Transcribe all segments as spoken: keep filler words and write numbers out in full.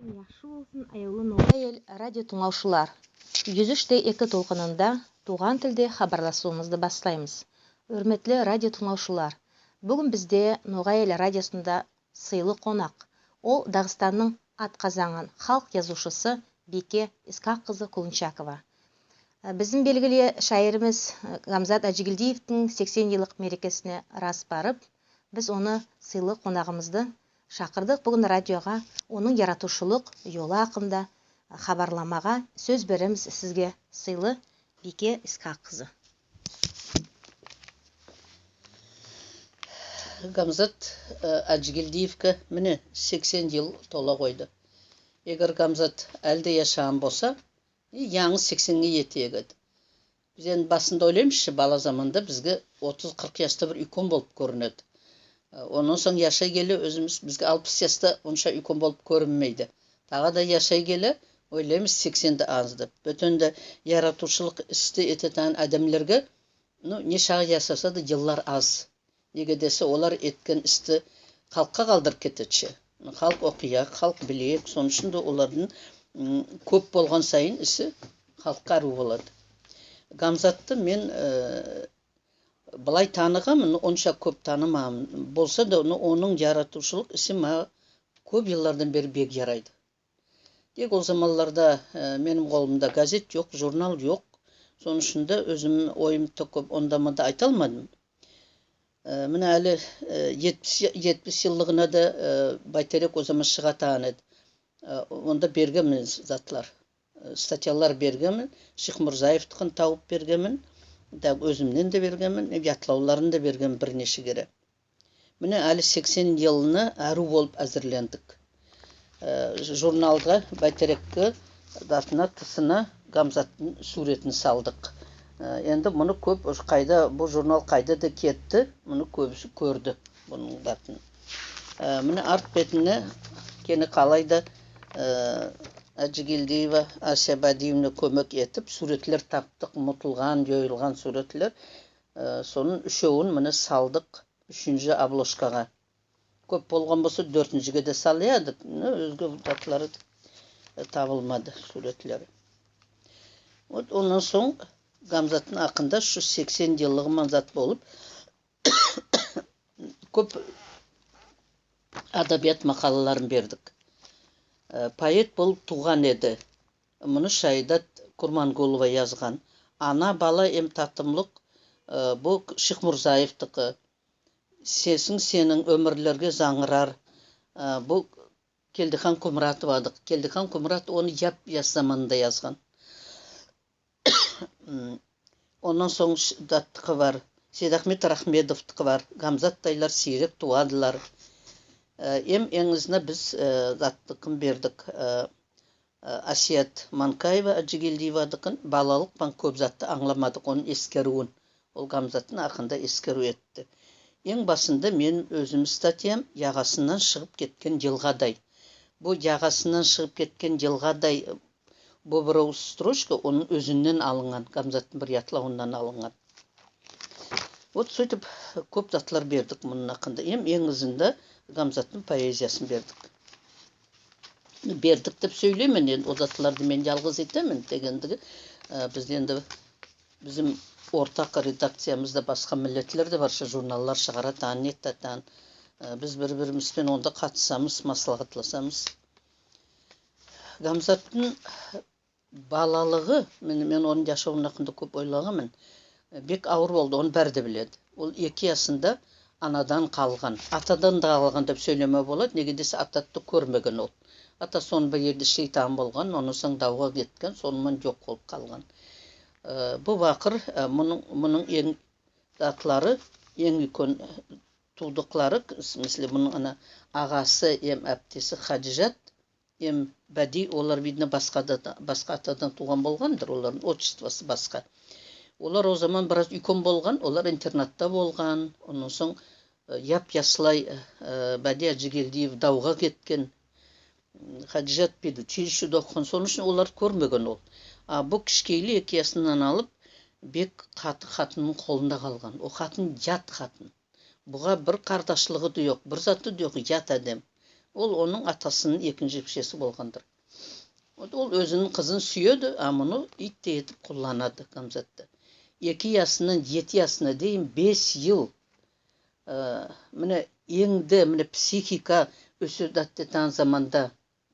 Яхшы болсын, аявлы «Ногай Эл» радио тынълавшылар. Юз уьш те эки толкынында тувган тилде хабарласувымызды баслаймыз. Оьрметли радио тынълавшылар, буьгуьн бизде «Ногай Эл» радиосында сыйлы конак. Ол Дагестаннынъ ат казанган халк язувшысы Бийке Исхак кызы Кулунчакова. Аь, бизим белгили шаиримиз, аь, Гамзат Аджигельдиевтинъ сексен йыллык мерекесине рас барып, биз оны, сыйлы конагымызды, шакырдык буьгуьн радиога, онынъ яратувшылык йолы акында хабарламага. Соьз беремиз сизге, сыйлы Бийке Исхак кызы. Гамзат, аь, Аджигельдиевке мине сексен йыл тола койды. Эгер Гамзат аьли де яшаган болса, и янъы сексенге етеек эди. Биз энди басында ойлаймыз ша, бала заманда бизге отыз-кырк яста бир уьйкен болып коьринеди. Аь, оннан сонъ яшай келе оьзимиз, бизге алпыс яста онша уьйкен болып коьринмейди. Тагы да яшай келе ойлаймыз, сексен де аз деп. Боьтен де яратувшылык исти этетаган аьдемлерге, ну, не шаклы яшаса да, йыллар аз. Неге десе, олар эткен исти халкка калдырып кетеди ше. Халк окыяк, халк билеек, соны уьшин де олардынъ, м, коьп болган сайын иси халкка аьруьв болады. Гамзатты мен, аь, былай таныганман, онша коьп танымаганман. Болса да, ну, онынъ яратувшылык иси мага коьп йыллардан бери бек ярайды. Тек ол заманларда, аь, меним колымда газет йок, журнал йок. Соны уьшин де оьзим ойымды да коьп онда-мунда айта алмадым. Аь, мине аьли, аь, етпис, етпис йыллыгына да, аь, «Байтерек» о заман шыгатаган эди. Аь, онда бергенмен затлар. Аь, статьялар бергенмен. Шихмурзаевтикин тавып бергенмен. Да, оьзимнен де бергенмен. Ятлавларын да бергенмен бир неше кере. Мине аьли сексен йылына аьруьв болып аьзирлендик. Аь, журналга, «Байтерекке» затына, тысына Гамзаттынъ суьвретин салдык. Аь, энди муны коьп уже кайда, бу журнал кайда да кетти, муны коьбиси коьрди, мунынъ затын. Аь, мине арт бетине кене калай да, аь, Аджигельдиева Асия Бадиевна коьмек этип, суьвретлер таптык, мутылган, йойылган суьвретлер. Аь, сонынъ уьшевин мине салдык уьшинши обложкага. Коьп болган болса, доьртиншиге де салаяк эдик. Ну, оьзге затлары, аь, табылмады, суьвретлери. Вот, оннан сонъ Гамзаттынъ акында шу сексен йыллыгы ман зат болып, коьп адабият макалаларын бердик. Аь, «Поэт болып тувган эди». Муны Шаидат Курмангулова язган. «Ана, бала эм татымлык», аь, бу Шихмурзаевтики. «Сесинъ сенинъ оьмирлерге занъырар». Аь, бу Келдихан Кумратовадык. Келдихан Кумратова оны яп-яс заманында язган. М, оннан сонъ ш-, заттыки бар. Сейдахмет Рахмедовтики бар. «Гамзаттайлар сийрек тувадылар». Аь, эм энъ ызына биз, аь, заттыкин бердик. Аь, аь, Асият Манкаева Аджигельдиевадыкин «Балалык пан коьп затты анъламадык», онынъ эскеруьвин. Ол Гамзаттынъ акында эскеруьв этти. Энъ басында меним оьзим статьям «Ягасыннан шыгып кеткен йылгадай». Бу «Ягасыннан шыгып кеткен йылгадай», бу бирев строчка онынъ оьзиннен алынган, Гамзаттынъ бир ятлавыннан алынган. Вот суьйтип коьп затлар бердик мунынъ акында. Эм энъ ызында Гамзаттынъ поэзиясын бердик. Бердик деп соьйлеймен, энди ол затларды мен ялгыз этемен дегендиги, аь, биз энди, бизим ортак редакциямызда баска миллетлер де бар ша, журналлар шыгаратаган, нететаган. Аь, биз бир-биримиз бен онда катнасамыз, маслагатласамыз. Гамзаттынъ балалыгы, мине, мен онынъ яшавынынъ акында коьп ойлаганман. Бек авыр болды, оны баьри де биледи. Ол эки ясында анадан калган. Атадан да калган деп соьйлемеге болады, неге десе атады да коьрмеген ол. Атасы оны бир ерде ишлейтаган болган, оннан сонъ давга кеткен, соны ман йок болып калган. Аь, бу пакыр, аь, мунынъ, мунынъ энъ затлары, энъ уьйкен тувдыклары, в смысле, мунынъ ана агасы эм аптеси Хадижат, эм Бади, олар, видно, баска да, баска атадан тувган болгандыр, олардынъ отчествосы баска. Олар о заман бираз уьйкен болган, олар интернатта болган. Оннан сонъ, аь, яп-яслай, аь, Бади Аджигельдиев давга кеткен. М, Хадижат педучилищеде окыган, сонынъ уьшин оларды коьрмеген ол. А бу кишкейли эки ясыннан алып, бек каты хатыннынъ колында калган. Ол хатын ят хатын. Буга бир кардашлыгы да йок, бир заты да йок, ят аьдем. Ол онынъ атасынынъ экинши бийшеси болгандыр. Вот ол оьзининъ кызын суьеди, а муны ийттей этип кулланады Гамзатты. Эки ясыннан ети ясына дейим бес йыл, э, мине, энъ де, мине, психика оьсетаган заманда,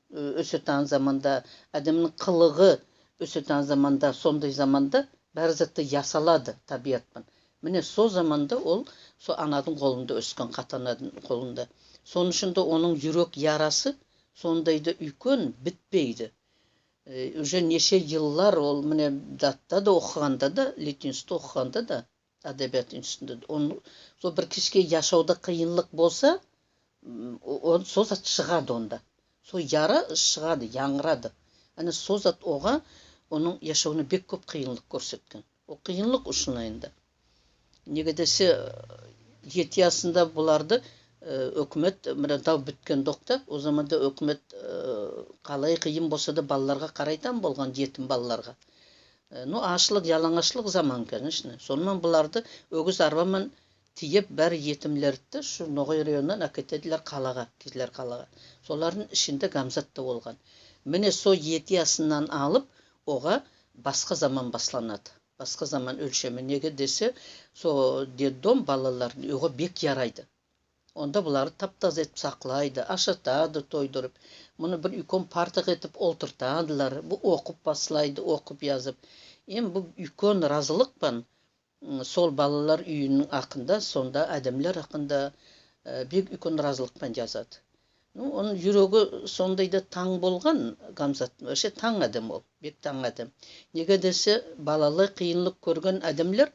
э, оьсетаган заманда, аьдемнинъ кылыгы оьсетаган заманда, сондай заманда баьри зат та ясалады табиат пан. Мине, сол заманда ол сол анадынъ колында оьскен, каты анадынъ колында. Сонынъ уьшин де онынъ юрек ярасы сондай да уьйкен, битпейди. Э, уже неше йыллар ол, мине, датта да окыганда да, литинститутта окыганда да, адабият институтында да, оны, сол бир кишкей яшавда кыйынлык болса, м, о-, ол сол зат шыгады онда. Сол яра шыгады, янъырады. Ане сол зат ога онынъ яшавына бек коьп кыйынлык коьрсеткен. Ол кыйынлык уьшин энди. Неге десе, ети ясында буларды, э, оькимет, мине, дав биткен докта, о заманда оькимет, э, калай кыйын болса да балаларга карайтаган болган, етим балаларга. Э, ну, ашлык, ялангашлык заман, конечно. Соны ман буларды оьгиз арба ман тиеп, баьри етимлерди шу Ногай районыннан аькетедилер калага, Кизляр калага. Солардынъ ишинде Гамзат та болган. Мине, сол ети ясыннан алып, ога баска заман басланады. Баска заман оьлшеми. Неге десе, сол детдом балалардынъ, ога бек ярайды. Онда буларды тап-таза этип саклайды, ашатады тойдырып. Муны бир уьйкен партага этип олтыртадылар. Бу окып баслайды, окып, язып. Эм бу уьйкен разылык пан, м, сол балалар уьйининъ акында, сонда аьдемлер акында, э, бек уьйкен разылык пан язады. Ну, онынъ юреги сондай да танъ болган, Гамзат, вообще танъ аьдем ол, бек танъ аьдем. Неге десе, балалай кыйынлык коьрген аьдемлер,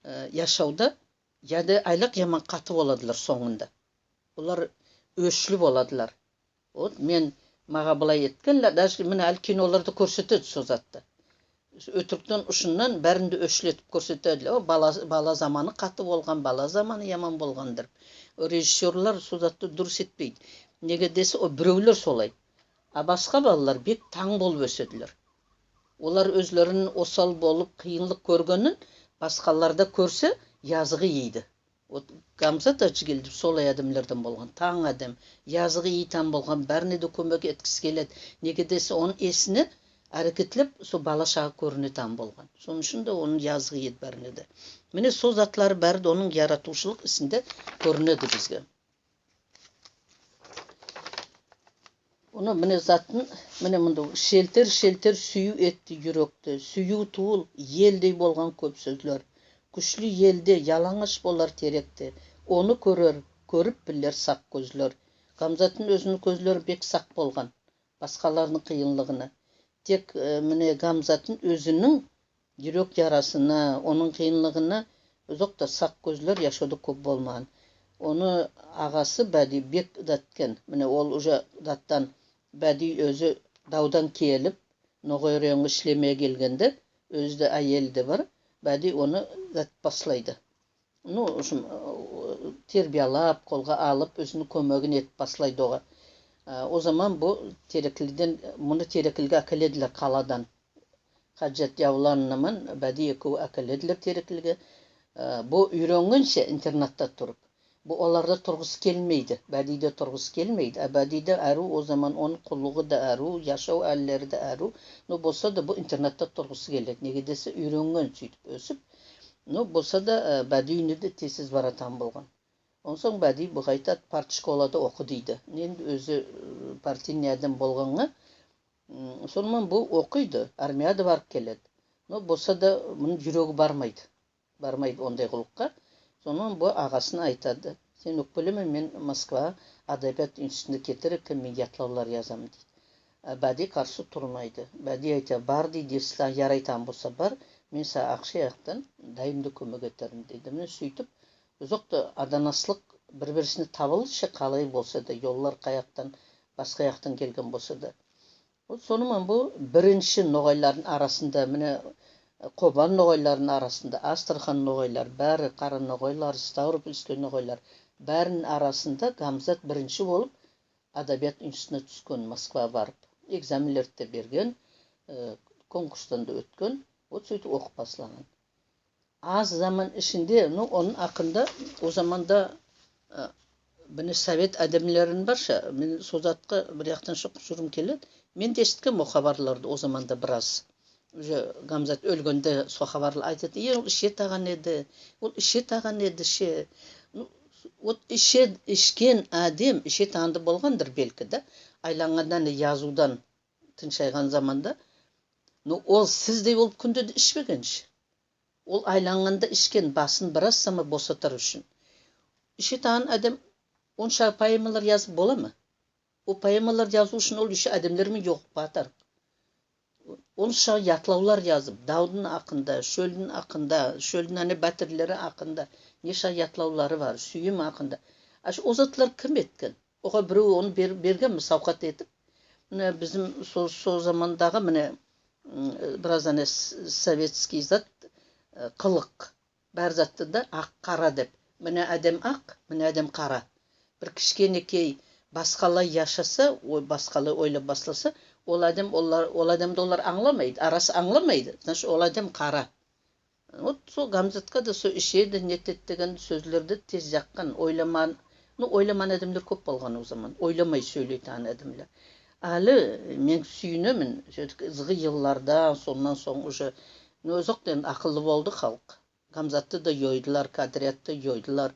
э, яшавда яде айлак яман каты боладылар сонъында. Булар оьшли боладылар. Вот мен, мага булай эткенлер, даже мине аьли киноларда коьрсетеди сол затты. Оьтириктен, шыннан баьрин де оьшли этип коьрсетедилер. О, бала, бала заманы каты болган, бала заманы яман болган деп. Режиссерлар сол затты дурыс этпейди. Неге десе, о биревлер солай. А баска балалар бек танъ болып оьседилер. Олар оьзлерин осал болып, кыйынлык коьргенин баскаларда коьрсе, языгы ийди. Вот Гамзат Аджигельдиев солай аьдемлерден болган, танъ аьдем, языгы ийитаган болган, баьрине де коьмек эткиси келеди. Неге десе, онынъ эсине аьрекетлеп сол бала шагы коьринетаган болган. Сонынъ уьшин де онынъ языгы ийиди баьрине де. Мине, сол затлары баьри де онынъ яратувшылык исинде коьринеди бизге. Оны мине затын, мине мунда шелтер-шелтер суьюв этти юректи. Суьюв тувыл, елдей болган коьп соьзлер. Куьшли елде яланъаш болар теректи. Оны коьрер, коьрип билер сак коьзлер. Гамзаттынъ оьзининъ коьзлери бек сак болган баскалардынъ кыйынлыгына. Тек, э, мине, Гамзаттынъ оьзининъ юрек ярасына, онынъ кыйынлыгына узакта сак коьзлер яшавда коьп болмаган. Оны агасы Баьди бек даткен. Мине, ол уже даттан, Баьди оьзи давдан келип, Ногай районга ислемеге келгенде, оьзи де, аьели де бар, Баьди оны датып баслайды. Ну, в общем, э, тербиялап, колга алып, оьзининъ коьмегин этип баслайды ога. Э, о заман бу Тереклиден, муны Тереклиге аькеледилер каладан. Хаджият Явлановна ман Баьди экеви аькеледилер Тереклиге. Э, бу уьйренгенше интернатта турып. Бу оларда тургысы келмейди. Баьдиде тургысы келмейди. А Баьдиде аьруьв, о заман онынъ куллыгы да аьруьв, яшав аьллери де аьруьв. Но болса да бу интернатта тургысы келеди. Неге десе, уьйренген суьйтип оьсип. Но болса да, э, Баьди уьйине де тез-тез баратаган болган. Оннан сонъ Баьди буга айтады, партшколада окы дейди. Энди оьзи, э, партийный аьдем болганга, м, соны ман бу окыйды, армияга да барып келеди. Но болса да мунынъ юреги бармайды. Бармайды ондай куллыкка. Соны ман бу агасына айтады: «Сен оьпкелеме, мен Москвага адабият институтына кетер экенмен, ятлавлар язаман», — дейди. А Баьди карсы турмайды. Баьди айтады: «Бар, — дейди, — если сага ярайтаган болса, бар, мен сага акша яктан дайым да коьмек этермен», — дейди. Мине суьйтип, узакта аданаслык бир-бирисине табылды ше, калай болса да, йоллар каяктан, баска яктан келген болса да. Вот соны ман бу биринши ногайлардынъ арасында, мине, Кобан ногайлардынъ арасында, Астрахань ногайлар, баьри кара ногайлар, Ставропольский ногайлар, баьрининъ арасында Гамзат биринши болып адабият институтына туьскен, Москвага барып. Экзаменлерди де берген, э, конкурстан да оьткен. Вот суьйтип окып баслаган. Аз заман ишинде, ну, онынъ акында о заманда, э, Мине совет аьдемлерин бар ша, мен сол затка бир яктан шыгып юргим келеди. Мен де эситкенмен о хабарларды о заманда бираз. Уже Гамзат оьлгенде сол хабарлар айтады: «Э, ол ишетаган эди, ол ишетаган эди ше». Ну, вот ише, ишкен аьдем ишетаган да болгандыр белки да. Айланганда ане язувдан тыншайган заманда. Ну, ол сиздей болып куьнде де ишпеген ше. Ол айланганда ишкен, басын бираз сама босатар уьшин. Ишетаган аьдем онша поэмалар язып бола ма? Ол поэмалар язув уьшин ол ещё аьдемлер мен йолыкпага тарык. Онша ятлавлар язып, тавдынъ акында, шоьлдинъ акында, шоьлдинъ ане баьтирлери акында, неше ятлавлары бар, суьйим акында. А ш- ол затлар ким эткен? Ога бирев оны бер- бергенме савкат этип? Мине бизим сол, сол замандагы, мине, м, бираз ане с- советский зат, э, кылык. Баьри затты да ак, кара деп. Мине аьдем ак, мине аьдем кара. Бир кишкенекей баскалай яшаса, ой, баскалай ойлап басласа, ол аьдем, олар, ол аьдемди олар анъламайды, арасы анъламайды. Значит, ол аьдем кара. Вот сол Гамзатка да сол ишеди, нетеди деген соьзлерди тез яккан, ойламан. Ну, ойламан аьдемлер коьп болган о заман, ойламай соьйлейтаган аьдемлер. Аьли мен суьйинемен, все-таки ызгы йылларда, соннан сонъ уже, ну, озак та энди акыллы болды халк. Гамзатты да йойдылар, Кадрияды да йойдылар.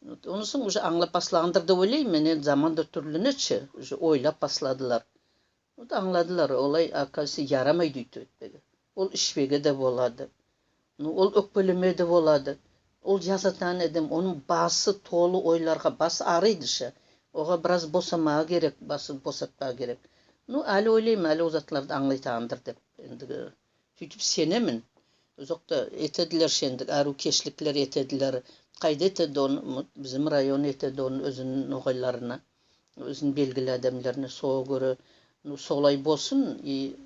Вот, оннан сонъ уже анълап баслагандыр деп ойлайман мен, энди заман да туьрленеди ше, уже ойлап басладылар. Вот анъладылар, олай, оказывается, ярамайды уьйтип этпеге. Ол ишпеге де болады. Ну, ол оьпкелемеге де болады. Ол язатаган аьдем, онынъ басы толы ойларга, басы арыйды ше. Ога бираз босамага керек, басын босатпага керек. Ну, аьли ойлайман, аьли ол затларды анълайтагандыр деп. Эндиги суьйтип сенемен. Озак та этедилер ше энди, аьрув кешликлер этедилер. Кайда этеди оны? М, бизим район этеди оны оьзининъ ногайларына, оьзининъ белгили аьдемлерине. Сога коьре, ну, солай болсын. И,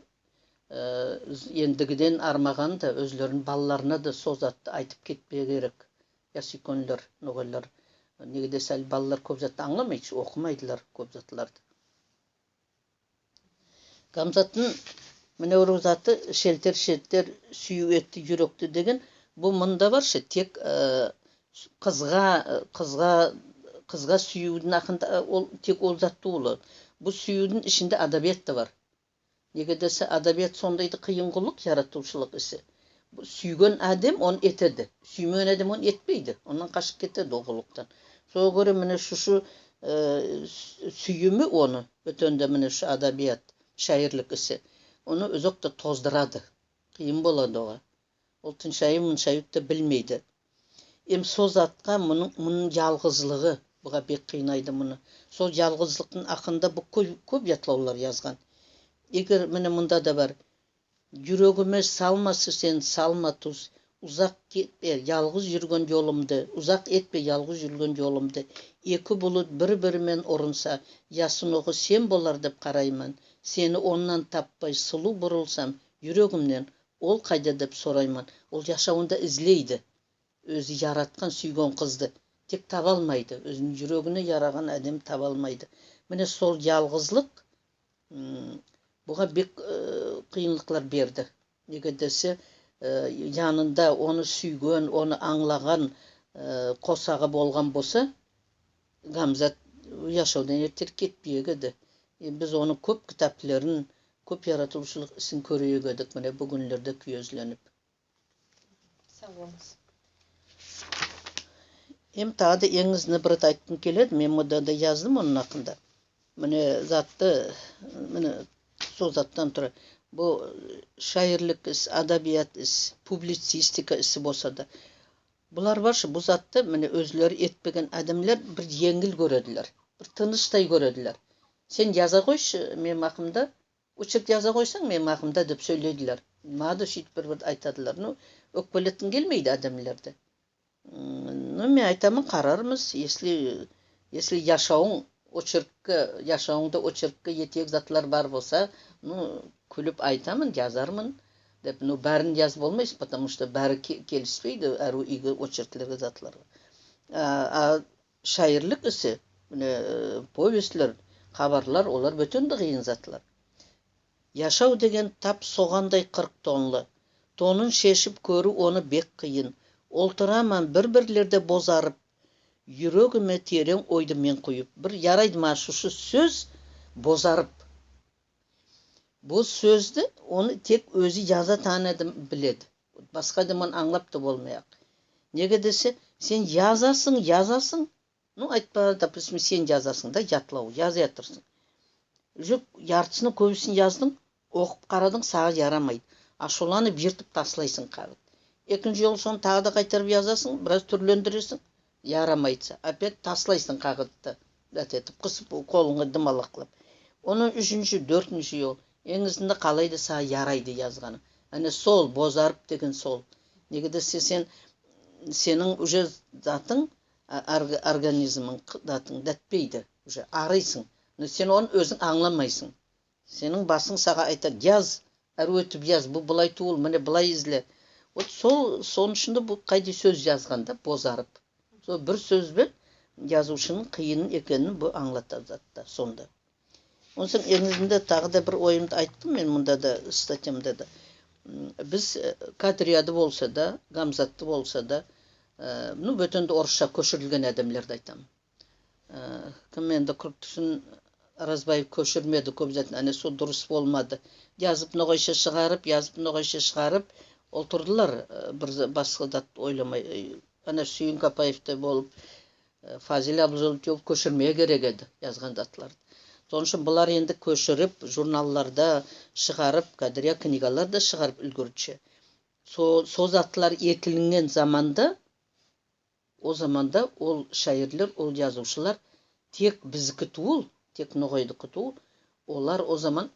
э, эндигиден армаганда оьзлерининъ балаларына да сол затты айтып кетпеге керек. Ясуьйкенлер, ногайлар. Неге десе, аьли балалар коьп затты анъламайды ше, окымайдылар коьп затларды. Гамзаттынъ мине ол заты «Шелтер-шелтер суьюв этти юректи» деген, бу мунда бар ше, тек, э, кызга, кызга, кызга суьювдинъ акында, э, ол тек ол зат тувыл. Бу суьювдинъ ишинде адабият та бар. Неге десе, адабият сондай да кыйын куллык, яратувшылык иси. Бу суьйген аьдем оны этеди. Суьймеген аьдем оны этпейди. Оннан кашып кетеди ол куллыктан. Сога коьре мине шушы, э, с- суьйими оны, боьтен де мине шу адабият, шаирлик иси. Оны озак та тоздырады. Кыйын болады ога. Ол тыншаюв-мыншаювды да билмейди. Эм сол затка мунынъ, мунынъ ялгызлыгы буга бек кыйнайды муны. Сол ялгызлыктынъ акында бу коьп, коьп ятлавлар язган. Эгер, мине, мунда да бар. «Юрегиме салмашы сен, салма туз, узак кетпе ялгыз юрген йолымды, узак этпе ялгыз юрген йолымды. Эки булыт бир-бири мен урынса, ясыногы сен болар деп карайман. Сени оннан таппай, сылув бурылсам, юрегимнен, ол кайда деп сорайман». Ол яшавында излейди оьзи яраткан, суьйген кызды. Тек таба алмайды. Оьзининъ юрегине яраган аьдем таба алмайды. Мине сол ялгызлык, м, буга бек, э, кыйынлыклар берди. Неге десе, э, янында оны суьйген, оны анълаган, э, косагы болган болса, Гамзат яшавдан эртерек кетпеек эди. Э, биз онынъ коьп китаплерин, коьп яратувшылык исин коьреек эдик, мине, буьгуьнлерде куьезленип. Сав болынъыз. Эм тагы да энъ ызына бир зат айткым келеди, мен мунда да яздым онынъ акында. Мине затты, мине сол заттан тура. Бу шаирлик ис, адабият ис, публицистика иси болса да. Булар бар ша, бу затты, мине, оьзлери этпеген аьдемлер бир енъил коьредилер, бир тыныштай коьредилер. Сен яза койшы меним акымда, очерк яза койсанъ меним акымда деп соьйлейдилер. Мага да суьйтип бир-бир айтадылар. Ну, оьпкелеткинъ келмейди аьдемлерди. М, ну, мен айтаман, карармыз, если, если яшавынъ очеркке, яшавынъда очеркке етеек затлар бар болса, ну, куьлип айтаман, язарман деп. Ну, баьрин язып болмайсынъ, потому что баьри ке- келиспейди аьруьв ийги очерклерге, затларга. А, а шаирлик иси, мине, э, повестьлер, хабарлар, олар боьтен де кыйын затлар. Яшав деген тап согандай кырк тонлы. Тонын шешип коьруьв оны бек кыйын. Олтыраман бир-бирлерде бозарып, Юрегиме теренъ ойды мен куйып. Бир ярайды мага сосы соьз бозарып. Бу соьзди оны тек оьзи язатаган аьдем биледи. Баска аьдем оны анълап та болмаяк. Неге десе, сен язасынъ, язасынъ. Ну, айтпа, допустим, сен язасынъ да, ятлав, язаятырсынъ. Уже яртысыннан коьбисин яздынъ, окып карадынъ, сага ярамайды. Ашувланып, йыртып таслайсынъ кагытты. Экинши йолы соны тагы да кайтарып язасынъ, бираз туьрлендиресинъ, ярамайды. Опять таслайсынъ кагытты, этип, кысып, колынъа домалаклап. Оннан уьшинши, доьртинши йол. Энъ ызында калай да сага ярайды язганынъ. Ане сол бозарып деген сол. Неге десе сен, сенинъ уже затынъ, а, орг-, организминъ, затынъ датпейди. Уже арыйсынъ. Но сен оны оьзинъ анъламайсынъ. Сенинъ басынъ сага айтады: «Яз, аьруьв этип яз, бу булай тувыл, мине булай изле». Вот сол, сонынъ ишинде бу кайдай соьз язган да, бозарып. Сол бир соьз бен язувшынынъ кыйын экенин бу анълатады затта, сонда. Онсонъ энъ ызында тагы да бир ойымды айттым мен мунда да, статьямда да. М, биз, э, Кадрияды болса да, Гамзатты болса да, э, ну, боьтен де орысша коьширилген аьдемлерди айтаман. Э, ким энди Куртусын Оразбаев коьширмеди коьп затын, ане сол дурыс болмады. Язып ногайша шыгарып, язып ногайша шыгарып олтырдылар, э, бир за-, баска зат ойламай. Э, ана Суьйин Капаев те болып, э, Фазиль Абдулжалилов коьширмеге керек эди язган затларды. Сонынъ уьшин булар энди коьширип, журналларда шыгарып, Кадрия книгалар да шыгарып уьлгирди ше. Со-, со затлар этилинген заманда, о заманда ол шаирлер, ол язувшылар тек бизики тувыл, тек ногайдыкы тувыл, олар о заман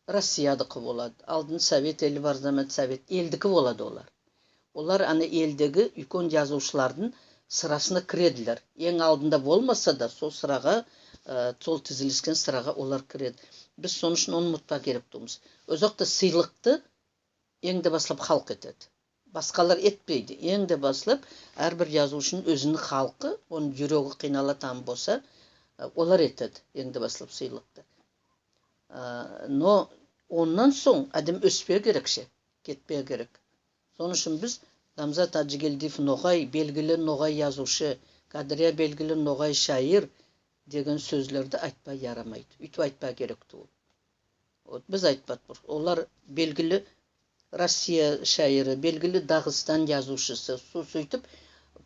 Россиядыкы болады. Алдын Совет эли бар заман Совет элдики болады олар. Олар ана элдеги уьйкен язувшылардынъ сырасына киредилер. Энъ алдында болмаса да, сол сырага, э, сол тизилискен сырага олар киреди. Биз сонынъ уьшин оны мутпага керек тувылмыз. Озокта сыйлыкты энъ де баслап халк этеди. Баскалар этпейди. Энъ де баслап аьр бир язувшынынъ оьзининъ халкы, онынъ юреги кыйналатаган болса, э, олар этеди энъ де баслап сыйлыкты. Э, но оннан сонъ аьдем оьспеге керек ше, кетпеге керек. Сонынъ уьшин биз Гамзат Аджигельдиев ногай, белгили ногай язувшы, Кадрия белгили ногай шаир деген соьзлерди айтпага ярамайды. Уьйтип айтпага керек тувыл. Вот, биз айтпага керек. Олар белгили Россия шаири, белгили Дагыстан язувшысы. Со-, суьйтип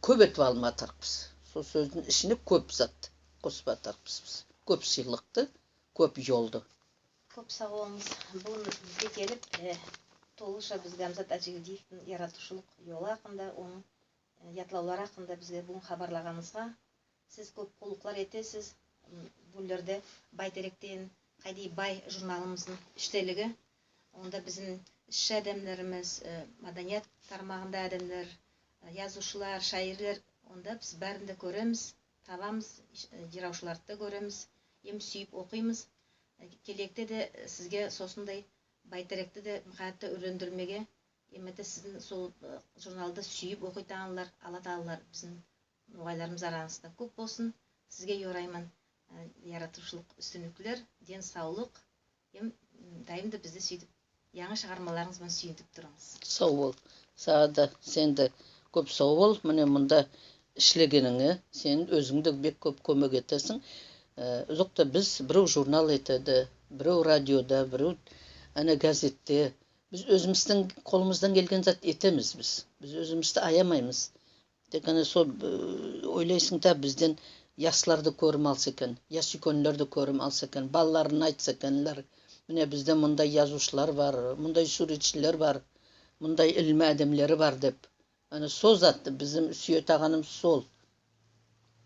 коьп этип алмага керек биз. Сол соьздинъ ишине коьп зат коспага керек биз, биз. Коьп сыйлыкты, коьп йолды. Коьп сав болынъыз. Буьгуьн бизге келип, э, толыша биз Гамзат Аджигельдиевтинъ яратувшылык йолы акында, онынъ, э, ятлавлары акында бизге буьгуьн хабарлаганынъызга. Сиз коьп куллыклар этесиз. М, буьгуьнлерде «Байтеректен», кайдай бай журналымыздынъ иштелиги. Онда бизим исши аьдемлеримиз, э, маданият тармагында аьдемлер, э, язувшылар, шаирлер. Онда биз баьрин де коьремиз, табамыз, иш-, э, йыравшыларды да коьремиз. Эм суьйип окыймыз. Э, келеекте де, э, сизге сосындай «Байтеректи» де, мукаят та оьрлендирмеге, эм де сиздинъ сол, э, журналды суьйип окыйтаганлар, алатаганлар бизим ногайларымыз арасында коьп болсын. Сизге йорайман, э, яратувшылык уьстинликлер, ден савлык. Эм, м, дайым да бизди суьйтип, янъы шыгармаларынъыз бан суьйинтип турынъыз. Сав бол. Сага да, сен де коьп сав бол. Мине мунда ислегенинъе, сен оьзинъ де бек коьп коьмек этесинъ. Э, озокта биз, бирев журнал этеди, бирев радиода, бирев ана газетте. Биз оьзимиздинъ колымыздан келген зат этемиз биз. Биз оьзимизди аямаймыз. Тек ана сол, э, ойлайсынъ да, бизден яслар да коьрим алса экен, ясуьйкенлер де коьрим алса экен, балаларына айтса экенлер: «Мине, бизде мундай язувшылар бар, мундай суьвретшилер бар, мундай илми аьдемлери бар», — деп. Ана сол затты бизим суьетаганымыз сол.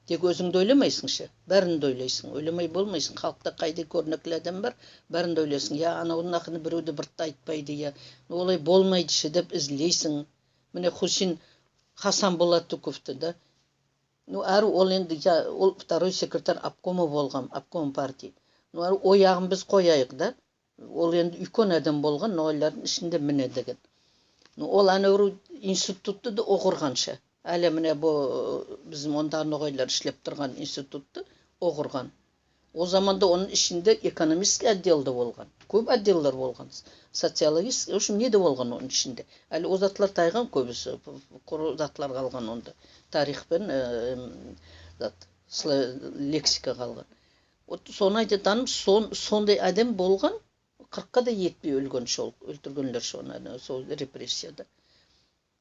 Тек оьзинъди ойламайсынъ ше, баьрин де ойлайсынъ. Ойламай болмайсынъ. Халкта кайдай коьрнекли аьдем бар, баьрин де ойлайсынъ. Я анавдынъ акында бирев де бир зат айтпайды, я, ну, олай болмайды ше деп излейсинъ. Мине, Хусин Хасанболатуковты да. Ну, аьруьв ол энди, я, ол второй секретарь обкома болган, обком партии. Ну, аьруьв о ягын биз кояйык да. Ол энди уьйкен аьдем болган, ногайлардынъ ишинде мине деген. Ну, ол ана аьруьв институтты да окырган ша. Аьли мине бу, бизим ондагы ногайлар ислеп турган институтты окырган. Ол заманда онынъ ишинде экономический отдел де болган. Коьп отделлер болган. Социологический, в общем, не де болган онынъ ишинде. Аьли ол затлар тайган коьбиси, куры затлар калган онда. Тарих пен, э, м, зат, сло- лексика калган. Вот соны айтатаганым, сон- сондай аьдем болган, кырыкка да етпей оьлген сол, оьлтиргенлер соны, ана сол репрессияда.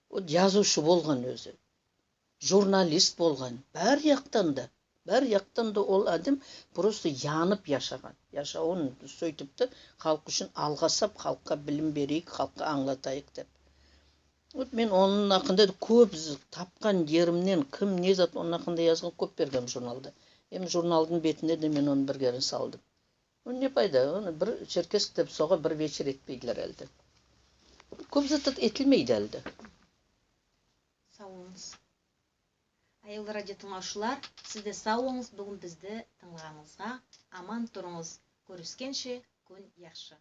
Вот язувшы болган оьзи, журналист болган, баьри яктан да, баьри яктан да ол аьдем просто янып яшаган. Яшавын суьйтип те, халк уьшин алга сап, халкка билим берейик, халкка анълатайык деп. Вот мен онынъ акында да коьп з- тапкан еримнен, ким не зат онынъ акында язган, коьп бергенмен журналда. Эм журналдынъ бетине де мен оны бир кере салдым. Ну, не пайда, оны бир Черкесск деп сога бир вечер этпейдилер аьли де. Коьп зат этилмейди аьли де. Сав болынъыз. Аявлы радио тынълавшылар, сиз де сав болынъыз буьгуьн бизди тынълаганынъызга. Аман турынъыз. Коьрискенше, куьн яхшы.